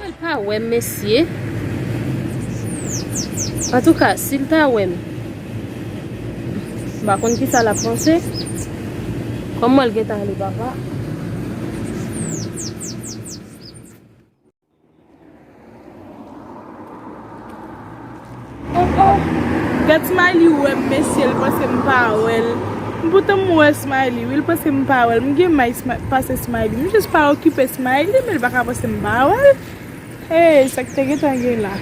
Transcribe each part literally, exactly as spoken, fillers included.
Mwen pa wè m, mesye. Antouka, si l ta wè m, m pa konn kisa l ap panse. Kòm mwen, l gentan ale, papa. Oh, oh. Gad Smiley wè m, mesye, l panse m pa wè l. Poutan m wè Smiley, wi, l panse m pa wè l. M gen may Smi-, pase Smiley. M jis pa okipe Smiley, men l pa ka panse m pa wè l. Hey, sa k te gentan gen la?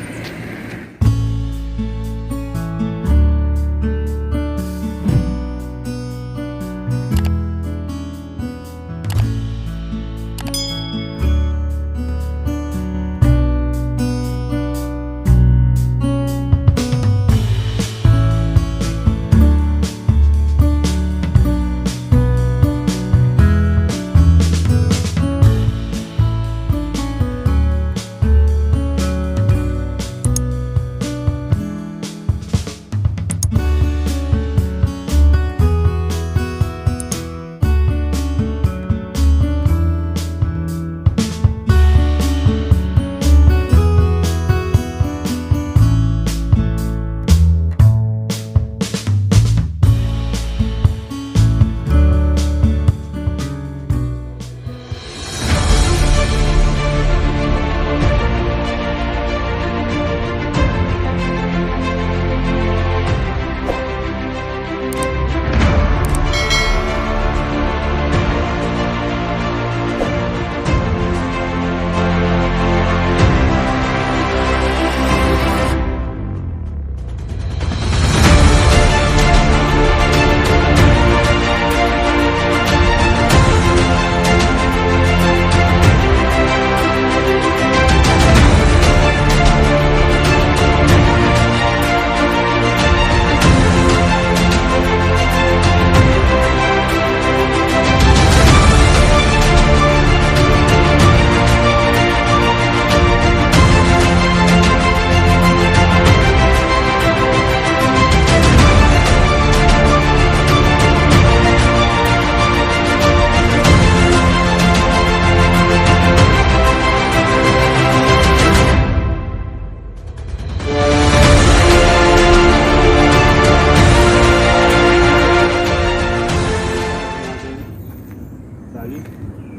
Salut.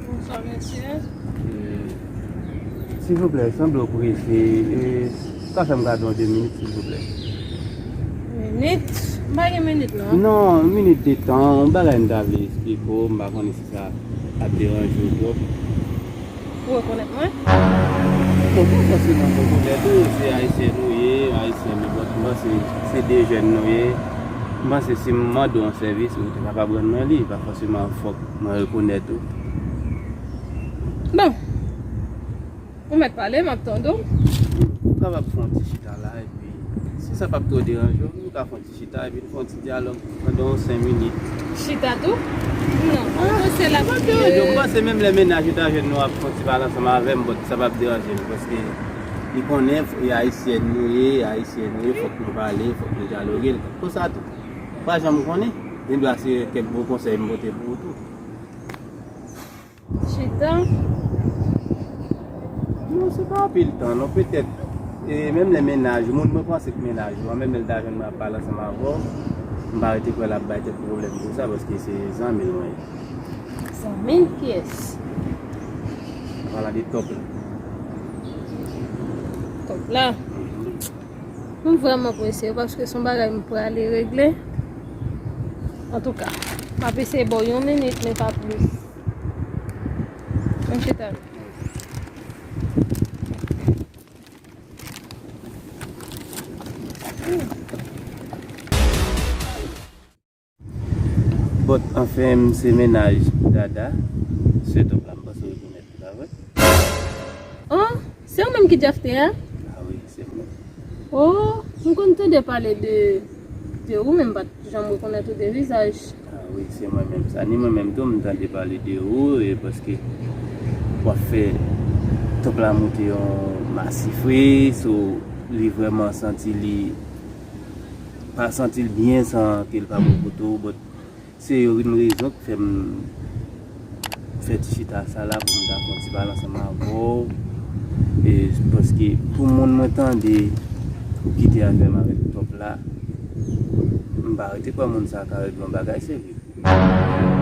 Bonswa, mesye. E, silvouplè, sanble w prese. E, ou ka fè m gade yon de minit, silvouplè? Minit? M pa gen minit, non. Non, minit de tan, yon bagay m ta vle eksplike w, m pa konnen si sa ap deranje w twòp. Ou rekonèt mwen? Bon, pa fòseman m rekonèt ou, se ayisyen nou ye, ayisyen, men bon, m panse se de jèn nou ye. M panse si m mande w yon sèvis, ou te kapab rann mwen li, pa fòseman fòk mwen rekonèt ou. Bon. Ou mèt pale, m ap tande w. Ou kapab fè yon ti chita la, epi Si sa p ap twò deranje w, nou ka fè yon ti chita epi n fè yon ti dyalòg pandan yon senk minit. Chita tou? Non, mwen panse l ap pye. Yo, m panse menm lè mennaj ou ta jwenn nou ap fè yon ti pale ansanm avè m, but sa p ap deranje m, paske li konnen e ayisyèn nou ye, e ayisyèn nou ye, fòk nou pale, fòk nou dyaloge, l konsa tou. Pa janm konnen, li dwe se kèk bon konsèy m pote pou ou tou. Chita. Non, se pa anpil tan, non, petèt, e, menm lè mennaj ou, moun mwen panse k mennaj ou an, menm lè l ta jwenn mwen ap pale ansanm avè w, m pa rete kwè l ap bay tèt pwoblèm pou sa, paske se zanmi l mwen ye. Zanmi l kiyès? Palan de Top la. Top la? Mhm. M vrèman prese paske se yon bagay m prale regle. Antouka, m ap eseye ba w yon minit, men pa plis. Mwen chita. But anfen, m se mennaj Dada. Se Top la, m panse w rekonèt li, pa vre? Oh, se ou menm ki Jafte a? Ah wi, se mwen. Oh, m konn tande pale de, de ou, men m pa t janm rekonèt ou de vizaj. Ah wi, se mwen menm sa. Ni mwen menm tou, m tande pale de ou, e paske w ap fè Top la monte yon masif, wi, so li vrèman santi li pa santi l byen san ke l pa bò kote w, but se youn rezon k fè m fè ti chita sa la pou m ta fè yon ti pale ansanm avè w. E, paske pou moun mwen tande ou kite afè m avèk Top la, m pa rete kwè moun sa ka regle yon bagay serye.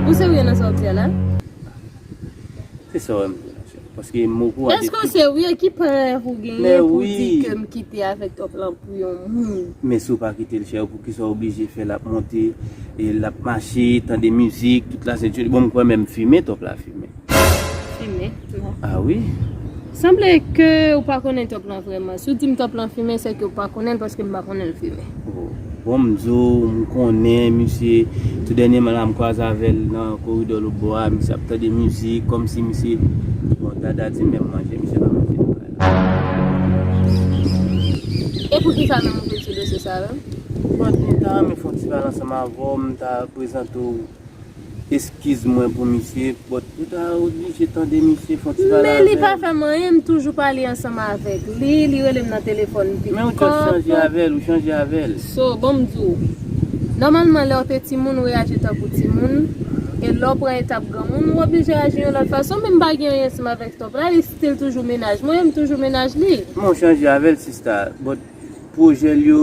Ou serye nan sa w ap di a la? Se sa w wè m di la, chè. Paske m okouran de tout. Èske w serye? Ki prèv ou genyen pou di ke m kite avèk Top lan pou yon moun? Men si w pa kite l, chè, poukisa w oblije fè l ap monte, e l ap mache, tande mizik, tout la senti? Bon, m kwè menm fimen, Top la fimen. Fimen? Non. Ah wi? Sanble ke ou pa konnen Top lan vrèman. Si w di m Top lan fimen, se ke ou pa konnen l paske m pa konnen l fimen. Oh. Bon, m di w, m konnen misye. Tou dènyèman la, m kwaze avè l nan koridò lòtbò a, misye ap tande mizik, kòmsi misye, bon, Dada di m menm manje, misye pa manje nan kay la. E poukisa menm ou vin sou dosye sa a menm? Bon, m ta renmen fè yon ti pale ansanm avè w, m ta prezante w eskiz mwen pou misye, but ou ta oblije tande misye fè yon ti pale avè l. Men li pa fè m anyen, m toujou pale ansanm avèk li, li rele m nan telefòn pik. Men ou just chanje avè l, ou chanje avè l. So, bon m di w, nòmalman lè w te timoun, ou reyaji tankou timoun, e lè w pran etap granmoun, ou oblije aji yon lòt fason, men m pa gen anyen ansanm avèk Top la, li still toujou mennaj mwen, m toujou mennaj li. Men ou chanje avè l, sista, but pwojè l yo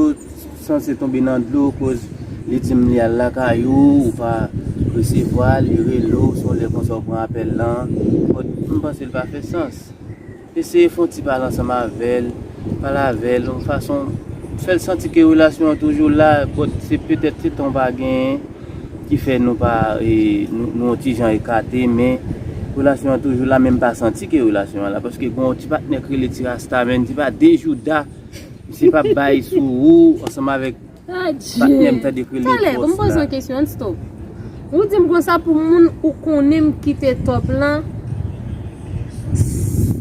sanse tonbe nan dlo, koz li di m li al lakay ou, ou pa resevwa l, li rele w, se yon lè konsa w pran apèl lan. But m panse l pa fè sans. Eseye fè yon ti pale ansanm avè l, pale avè l yon fason, fè l santi ke relasyon an toujou la, but se petèt se tan w pa genyen ki fè nou pa, e, nou, nou yon ti jan ekate, men relasyon an toujou la, men m pa santi ke relasyon an la, paske gen yon ti patnè k rele Ti Rasta, men Ti Pa de Jouda, misye p ap bay sou ou ansanm avèk patnè m tande k rele Boss la. Talè, ban m poze yon kesyon, stop. Ou di m konsa pou moun ou konnen m kite Top lan?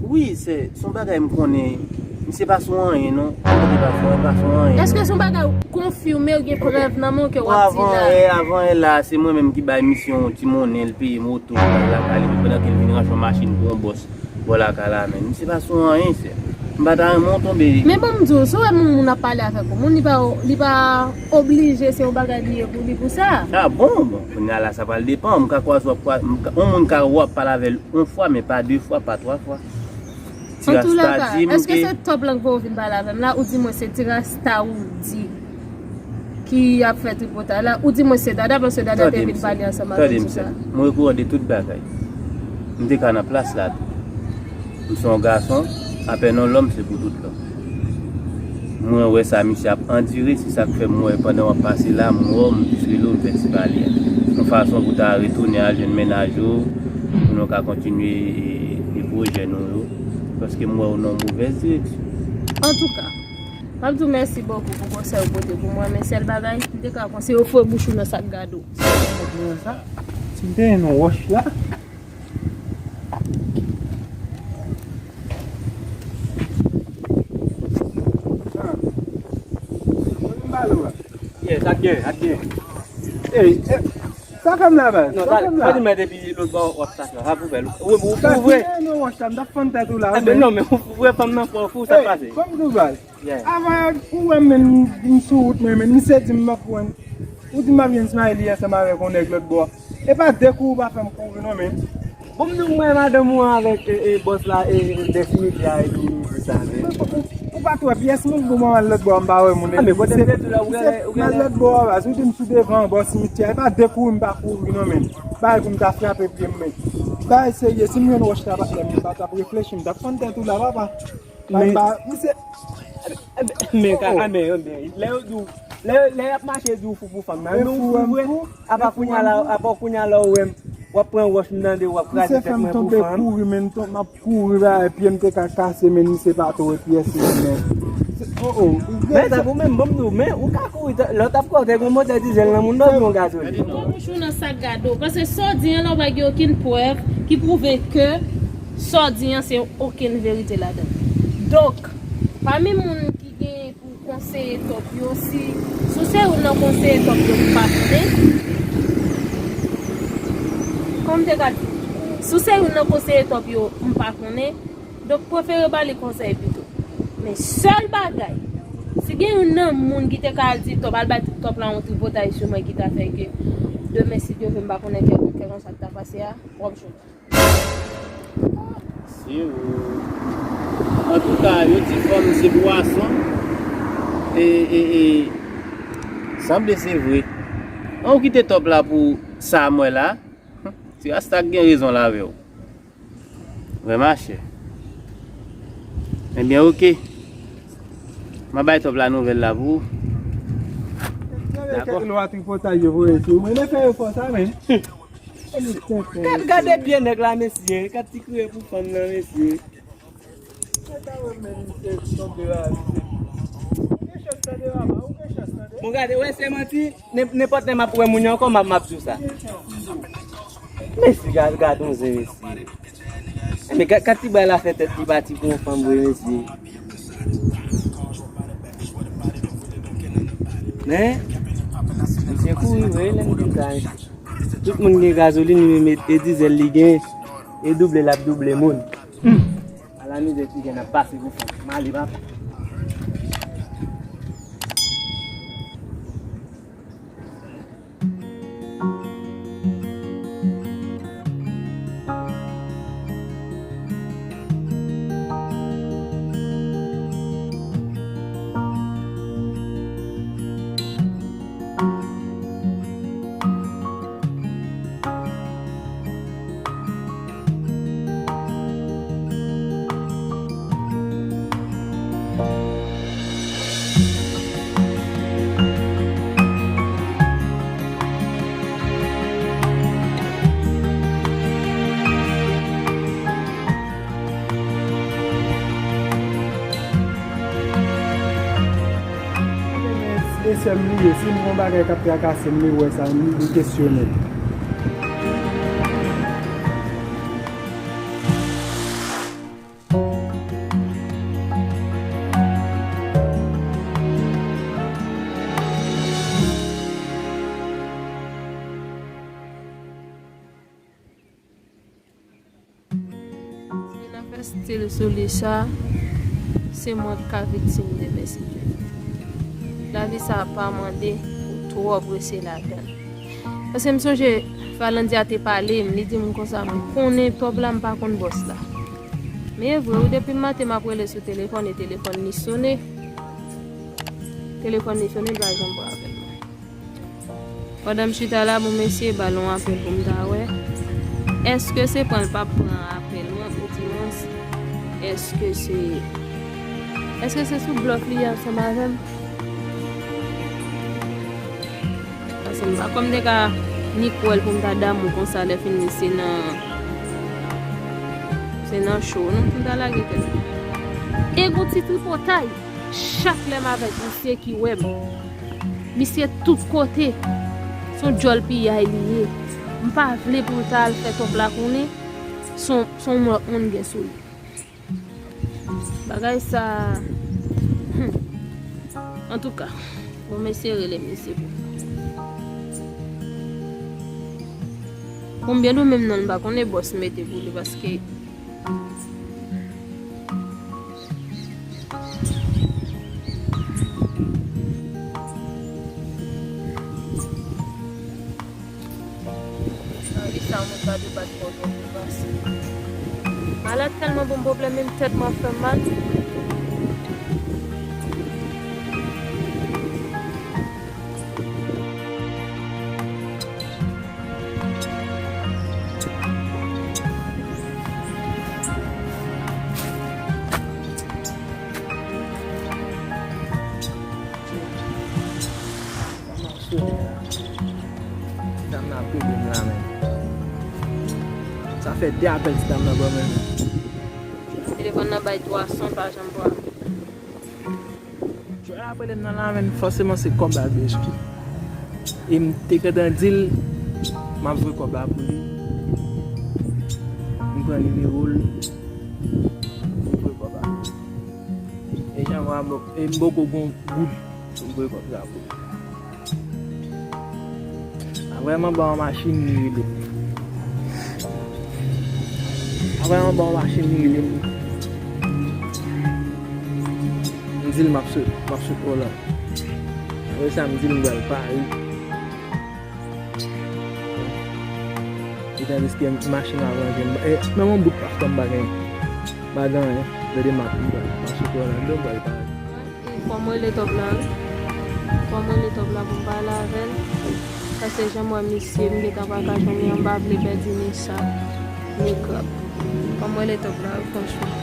Wi, se, se yon bagay m konnen. Misye pa sou anyen, non. Misye pa sou, pa sou anyen. Èske se yon bagay ou konfime, ou gen prèv nan men w ke w ap di la? Bon, avan yè, avan yè la, se mwen menm ki bay misye yon ti monnen, l peye moto, l al lakay li, pandan ke l vin ranche yon machin pou yon bòs bò lakay la, men misye pa sou anyen, sè. M pa ta renmen w tonbe. Men bon, m di w, si w wè moun, moun ap pale avèk yon moun, li pa, li pa oblije se yon bagay li ye pou li pou sa. Ah bon, bon, kounye a la, sa pral depann. M ka kwaze w ap kwa-, m ka, yon moun ka wè w ap pale avè l yon fwa, men pa de fwa, pa twa fwa. Ti Rasta di m ke. Èske se Top lan k voye w vin pale avè m la, ou di mwen se Ti Rasta ou di ki ap fè tripotay la, ou di mwen se Dada, paske Dada te vin pale ansanm avè m sou sa. Tande m, sè. Mwen okouran de tout bagay. M te ka nan plas la tou. M se yon gason, apèn yon lòm se pou tout lòm. Mwen wè sa misye ap andire, se sa k fè m wè pandan w ap pase la, m wè w, m jis rele w, m fè ti pale a. Yon fason pou ta retounen al jwenn mennaj ou, pou nou ka kontinye, e, e, pwojè nou yo, paske m wè w nan yon movèz direksyon. Antouka, m ap di w mèsi bokou pou konsèy ou pote pou mwen, men sèl bagay, m te ka konseye w foure bouch ou nan sak gade w. Mwen sa, si m te yon wòch la, Sa k gen, sa k gen. Ey, eh, sa fè m la, baz? Non, sa fè m la. Sa di mwen depi lòt bò w ap stat la, sa pou fè l. Ou, ou, ou, sa ou vre. Ki nan wòch la, m t ap fann tèt ou la, men. Non, men ou vre fanm nan fò fou, sa k pase? Ey, fanm tou, baz. Yeah. Avan ou wè m, men, m sou wout mwen, men misye di m m ap pran. Ou di m ap jwenn Smiley ansanm avèk yon nèg lòt bò. E pa de kou ou pa fè m kouri non, men. Bon, m di w mwen madanm ou an avèk, e, e, bòs la, e, e, dèsinite a, e, tou, tou sa, men. Ou, ou, ou pa t wè pyès moun, bon, mwen al lòt bò, m pa wè moun. A, men kote m te di w la, ou genlè, ou genlè. M al lòt bò a, baz, ou di m sou devan, bò simityè a, e pa de kouri m pa kouri non, men. Bagay pou m ta frape pye m, men. Bagay serye, si m jwenn wòch la, patnè m, m pa t ap reflechi, m t ap fann tèt ou la, papa. Men, men ka, a, men, men, lè yo di w, lè, lè y ap mache di w fou pou fanm nan, men ou fou vre, apa kounye a la, apa kounye a la ou wè m, w ap pran wòch m tande w ap kraze tèt mwen pou fanm. Kouri, men m ap kouri la, pye m te ka kase, men misye pa tou wè pyès li, men. Oh, oh, men tankou menm, bon, m di w, men ou ka kouri, lè w t ap kouri, te gen yon motè dizèl nan moun nan, ou yon gazolin. Kòm ou chou nan sak gade w, paske sa w di an la, w pa gen okenn prèv ki pwouve ke sa w di an, se okenn verite ladan. Donk, pami moun ki genyen pou konseye top yo, si, si w se youn nan konseye top yo m pa konnen, kòm m te ka di, si w se youn nan konseye top yo m pa konnen, donk prefere ba li konsèy pito. Men sèl bagay, si gen youn nan moun ki te ka al di top, al bay top la yon tripotay sou mwen ki ta fè ke demen, si Dye vle, m pa konnen kèlkonk sa k ta pase a, w ap jwenn. Se ou. Antouka, yo di fanm se pwason. E, e, e, sanble se vre. An ou kite top la pou sa m wè la. Ti rasta k gen rezon la avè w. Vre machè. Ebyen, oke. M a bay top la nouvèl la pou ou. Dakò. Kèk lwa tripotay yo voye sou mwen, men fè yo fò sa, men. Gad, gade pye nèg la, mesye. Gad ti kriye pou fanm nan, mesye. Bon, gade, wè, se manti. Nen-, nenpòt lè m ap wè moun yo ankò, m ap, m ap di w sa. Mesye, gad, gad yon zen, mesye. Men gad, gad ti bray la fè tèt li pati pou yon fanm vre, mesye. Men, misye kouri vre, lè m di sa, mesye. Tout moun gen gazolin, li menm e, e dizèl li gen, e double l ap double moun. Ala mizè ti jèn ap pase pou fanm. M ale, papa. E sè m li ye, si m gen yon bagay k ap trakase m, li wè sa, li, li kesyone. Si l ap fè stil sou li sa, se mwen k ka viktim demen, si Dye vle. Lavi sa a pa mande pou twò prese ladan l. Paske m sonje Valandia te pale m, li di m konsa, "M konnen top la, m pa konn bòs la." Men e vre wi, depi maten m ap rele sou telefòn, e telefòn li sone. Telefòn li sone, li pa janm pran apèl mwen. Pandan m chita la, bon, m eseye ba l yon apèl pou m ta wè. Èske se pran l p ap pran apèl mwen, oudimwens, èske se, èske se sou blòf li ye ansanm avè m? Paske m pa kwè m te ka ni kwè l pou m ta damou konsa, lè fini se nan, se nan cho, non, pou m ta lage tèt mwen. E gon ti tripotay, chak lè m avèk misye ki wè m. Misye tout kote. Se yon djòl piyay li ye. M pa vle pou l ta al fè top la konnen se yon, se yon lòt moun gen sou li. Bagay sa, hmm. Antouka, Bon, mesye rele misye pou. Konbyen dou menm non, m pa konnen bòs mete pou li paske Anvi sa moun pa debat kò gen pou pase. Malad tèlman ban m pwoblèm, menm tèt mwen ap fè m mal. Ti dam nan ap rele m la menm. Sa fè de apèl ti dam nan ban mwen menm. Telefòn nan bay twa san pa janm pran. Jwè ap rele m nan la menm, fòseman se kòb la l bezwen. E m te gentan di l m ap voye kòb la pou li. M pran nimewo l, m voye kòb la. E jan mwen ap, e m poko gon goud pou m voye kòb la pou li. Apre m anba yon machin li rele m. Apre m anba yon machin li rele m. M di l m ap sot, m ap sot Oland. Apre sa m di l m pral Pari. E tandiske machin la ranje m. E, menm yon bout paspò m pa gen. M pa gen anyen. Gade m ap, m pral, m ap sot Oland, m pral Pari. Fò m rele Tòp la wi. Fò m rele Tòp la pou m pale avè l. Paske jan m wè misye, m gentan pa ka jwenn li, m pa vle pèdi ni sa, ni krab. Fò m rele Tòp la wi, franchman.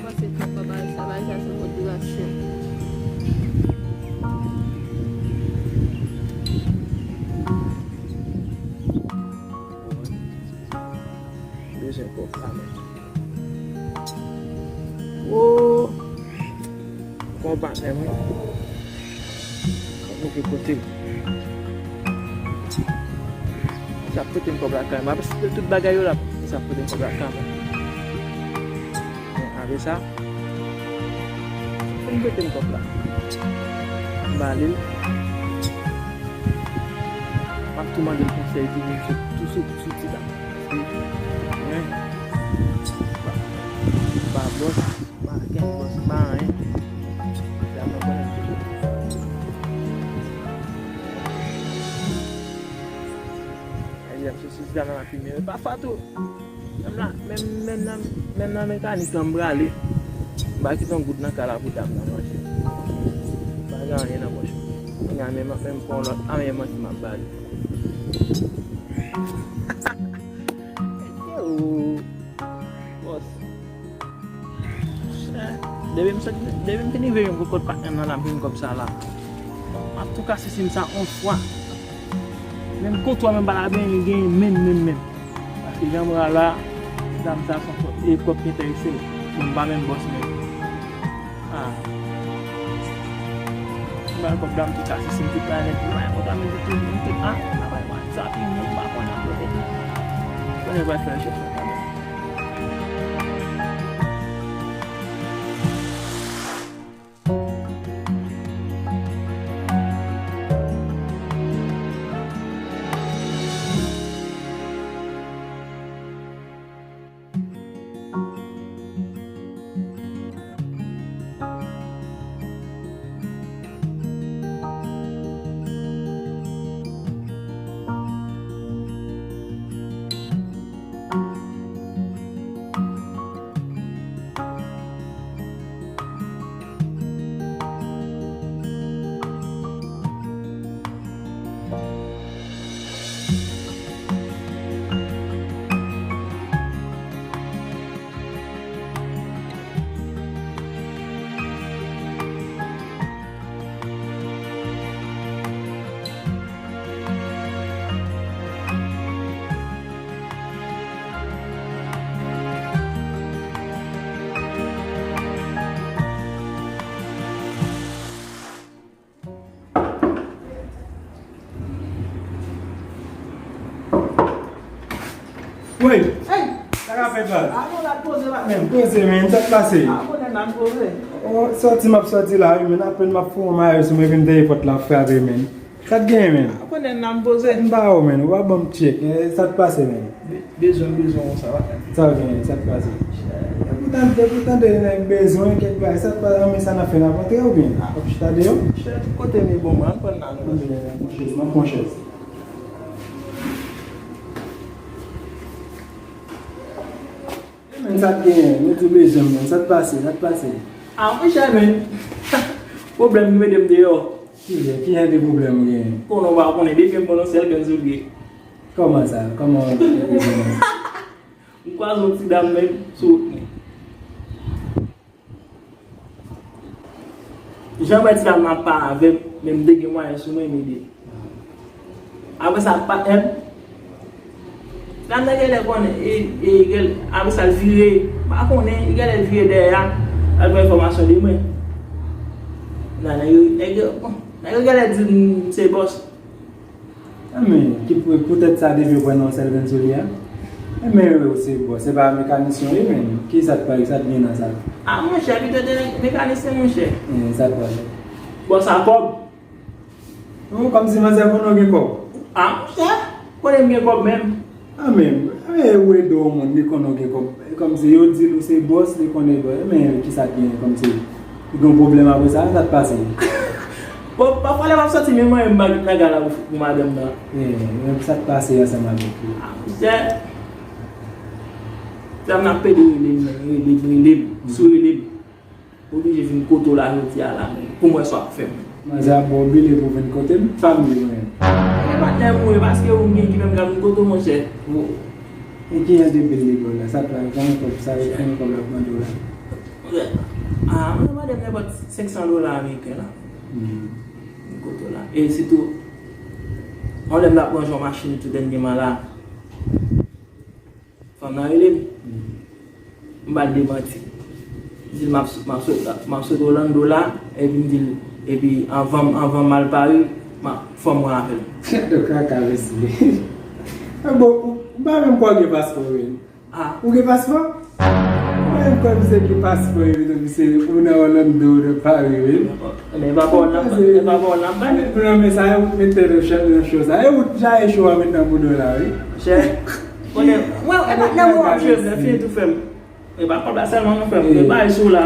Mwen se papa bagay sa, bagay sa se motivasyon. Bezwen kòb la menm. Oh! Gon patnè mwen. Mwen ke kote. Sa pote m kòb la kay mwen. Apre tout bagay yo la, sa pote m kòb la kay mwen. Men apre sa, pou m prete m kòb la. M ba li l. M ap tou mande l konsèy, di li sou, sou, sou ti dam. Paske, men, m pa, m pa bòs, m pa kenn bòs, m pa anyen. Dam nan konnen m toujou. Egzanp, sou, sou ti dam nan ap fimen, pa fwa tou. Menm la, menm, menm nan, menm nan mekanik lan m prale. M pa kite yon goud nan kay la pou dam nan manje. M pa gen anyen nan pòch mwen. Kounye a menm, menm pran lòt anyen manti m ap ba li. Mesye o. Bòs. Depi m sot, depi m fin rive jwenn kot patnè m nan la, m jwenn kòb sa la. M ap tou kase sim sa yon fwa. Menm kontwa menm pa ta benyen genyen menm, menm, menm. Paske jan m wè a la, dam sa se yon sòt, e, kòb ki enterese l. Bon, m pa menm bòs menm. Ah. M ba l kòb la, m tou kase sim tout la nèt. M pa konn sa m di tou, m tout, ah, m pa wè WhatsApp, m pa konn nan kote. Konnen pral fè chèf la. Woy! Hey! Sa k ap fèt la? A, nou la poze la menm. Poze, men, sa k pase? A, konnen nan poze. Oh, sòti m ap sòti la, wi, men apèn m ap fè yon mayo sou mwen, epi m tande pòt la ap frape, men. Sa k genyen, men? A, konnen nan poze. M ba ou, men, ou pa ban m tchèk. Eh, sa k pase, men? Be-, bezwen, bezwen, konsa, pa fè. Sa w genyen, sa k pase? Depi w tande, depi w tande nèg bezwen, kèk bagay, sa k pase, men sa n ap fè, n ap antre oubyen? A, w ap chita deyò? Chèf, kote m ye bon, mwen, ann pran nan, non. Pran chèz, pran chèz. Men sa k genyen, nou tou bezwen, men sa k pase, sa k pase? A, monchè, men. Pwoblèm ki mete m deyò. Ki jan, ki jan de pwoblèm ou genyen? Konnen w pa konnen, depi m konnen w sèl grenn soulye. Kòman sa? Kòman w te konnen? M kwaze yon ti dam, men, sou wout mwen. Jan m wè ti dam nan ap pale avè m, men m te gen mwayen sou mwen, m ede. Apre sa, patnè m, ti dam nan genlè konnen, e, e, gèl-, apre sa, l vire, m pa konnen, li genlè vire dèyè a, al pran enfòmasyon de mwen. Nan, nèg yo, nèg yo, bon, nèg yo genlè di m se bòs. Enben, ki pou, poutèt sa, depi yo pran nan yon sèl grenn soulye a? Enben, yo se bòs, se pa mekanisyen yo ye, men ki sa k pa, sa k gen nan sa? A, monchè, pito te mekanisyen, monchè. Eh, sa k pa? Bòs a kòb. Ou kòmsi manzè konnen w gen kòb. A, monchè, konnen m gen kòb menm. A, men, e, ou ede yon moun, li konnen w gen kòb. E kòmsi yo di l ou se bòs, li konnen bòs. Men, ki sa k gen, kòmsi li gen yon pwoblèm apre sa, sa k pase? Bon, pafwa lè m ap sòti, men mwen, m pa gen nan gala pou, pou madanm nan. E, men sa k pase ansanm avèk li? A, monchè, sa m nan pede rele m, rele m, rele m, sou rele m. Oblije vin kote w la jodi a la, men pou m wè sa w ap fè m. Manzè ap ba w bile pou vin kote m, sa m di mwen. E patnè m ou ye, paske ou menm ki menm ka vin kote w, monchè. Bon. E ki jan de bil li ba w la? Sa k la, konbyen kòb, sa, konbyen kòb l ap mande w la? A, mwen mande m nenpòt senk san dola ameriken la. Hmm. Vin kote w la. E sitou, yon lè m t ap ranje yon machin tou dènyèman la. Fanm nan rele m. M ba l demanti. M di l m ap, m ap sot, m ap sot Orlando la, epi m di l, epi anvan, anvan m al Paris, m ap, fò m wè avè l. Gade kaka, mesye. Bon, ou, m pa menm kwè w gen paspò, wi. A. Ou gen paspò? M pa menm kwè misye gen paspò, wi, misye, ou nan Orlando, ou nan Paris, wi. Men pa bon nan, men pa bon nan, men. Pou nan men sa, e ou k mete nan cho, nan cho sa. E ou k jaye cho a mentnan pou nou la, wi. Chè. Konnen, mwen, e pa nan mwen w ap jwe, men fini tou fè m. E pa kòb la sèlman non frè m, e bay sou la.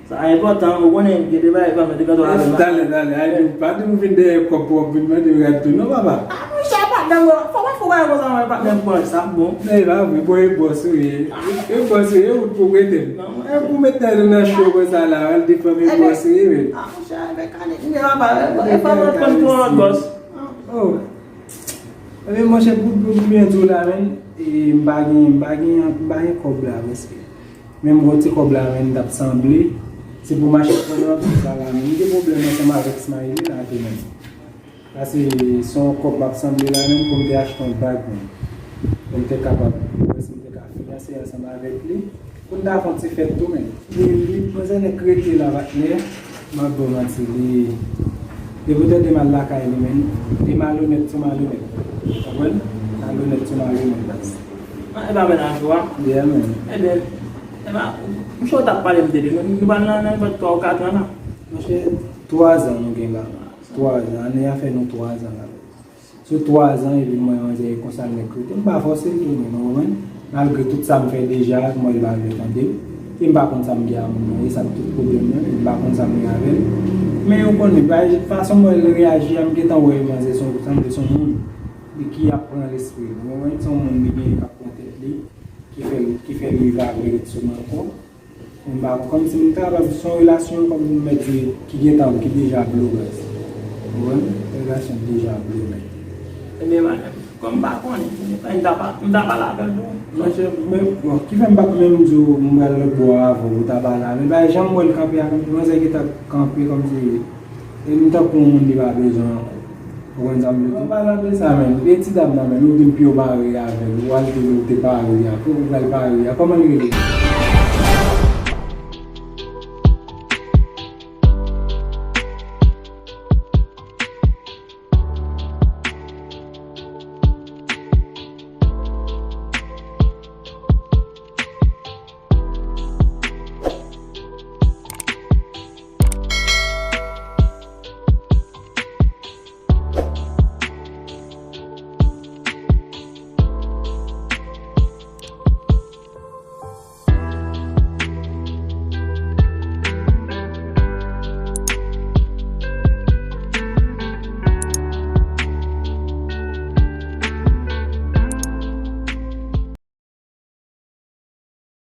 Sa enpòtan, ou konnen, gen de bagay pa mete kòntwòl avè m. Talè, talè, ay di, pa di m vin dèyè kòb pou w ap vin mande m rad tou non, papa. A, monchè, patnè m, fò pa fè w bagay konsa non, patnè m, pran sa, bon. Men e pa vre, bon, e bòs ou ye. E bòs ou ye, ou t pou prete m. E pou mete tèt ou nan cho konsa la, al defann e bòs ou ye, men. A, monchè, mekanik, m gen papa, e fò mwen pran pou yon lòt bòs. Oh. Ebyen, monchè, pou, pou, pou byen di w la, men, e, m pa gen, m pa gen, m pa gen kòb la, prèske. Men m gon ti kòb la, men, m t ap sanble. Se pou m achte pran nan tout sa la, men. M gen pwoblèm ansanm avèk Smiley la, tou, men. Paske se yon kòb m ap sanble la, men, pou m te achte yon bag, men. Pou m te kapab, pou m te ka finanse ansanm avèk li. Pou n ta fè yon ti fèt tou, men. Li, li, manzè nèk rete la, patnè. M ap ba w manti, li, li poutèt de mal lakay li, men. Li malonèt sou malonèt. Konprann? Malonèt sou malonèt, baz. A, e pa mennaj ou a? Yeah, man. Ebyen, e pa, m chè w t ap pale m de li, men nou pa nan, nan nenpòt twa ou kat an la. Monchè, twa zan nou gen la. Twa zan, ane a fè nou twa zan la. Sou twa zan, epi mwen, manzè, e konsa l nèk rete. M pa fòse l tou, men, ou konprann? Malgre tout sa m fè deja, mwen, l pa vle tande m. E m pa konn sa m gen a moun nan, e sa k tout pwoblèm nan, m pa konn sa m gen avè l. Men, ou konnen, pa, fason mwen l reyaji a, m gentan wè manzè se yon, sanble se yon moun li ki ap pran lespri l. Ou konprann? Se yon moun li gen k ap pran tèt li, ki fè l, ki fè l rive avè l sou m ankò. M pa, kòmsi m kapab, se yon relasyon, kòm m mèt di, ki gentan, ki deja blo, baz. Ou konprann? Relasyon deja blo, men. Ebyen, madanm, kòm m pa konnen, m ta pa, m ta pale avè l tou. Monchè, men, bon, ki fè m pa t menm di w, m pral lòt bò a avè w, ou ta pale avè l. Men, pa janm wè l kanpe avè m, manzè gentan kanpe kòmsi, e m tankou yon moun li pa bezwen ankò. Ou konn sa m vle di? An palan de sa, men, e ti dam nan, men, ou di m pye w pare avè l, ou al di l ou te pare a, pou ou pral pare a, kòman l rele?